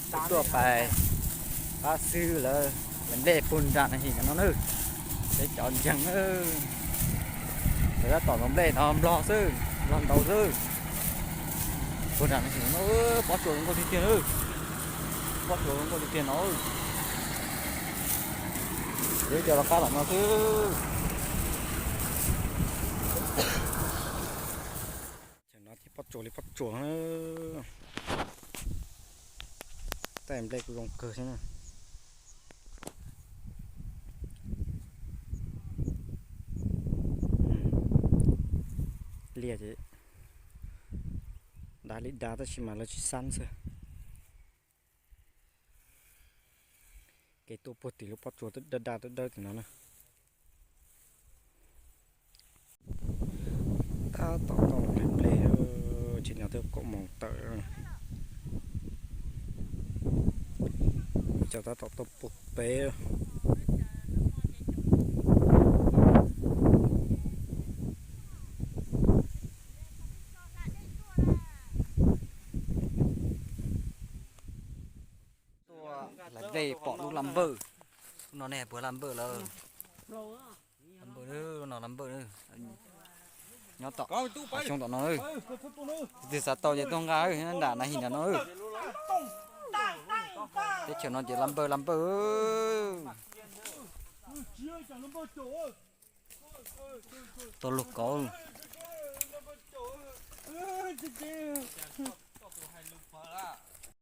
Tuaj pais qab xwb lawm, nplej puag nram na him no na. Peb cov ntseeg, lawv tab tom ntaus nplej no, nplog xwb, nplog ntaus xwb. Puag nram na him no, pob tsuas zoo nkauj tiag tiag na. Pob tsuas zoo nkauj tiag tiag no. Yuav cov rov qab los no xwb. Chaw no ces pob tsuas li pob tsuas na. Tej nplej kuj zoo kawg thiab na. Liaj ces dav li dav tab sis mas lawv tsis xab xwb. Kev tuaj puag tim lub pob tsuas twb dawb dawb tim no na. Tab tom tau nplej, tsis nyob twb kaum moos tawm. Cov tab tom tuaj puag pem. Tuaj hlais nplej pom lub laj npawj. Lub no nej puas laj npawj lawm? Laj npawj, lub no laj npawj. Nyob tom hav xyoob tom no. Tus twg xav tau ces tuaj nqa nram na him nram no. Teb chaws no ces laj npawj laj npawj. Tau lug kauv.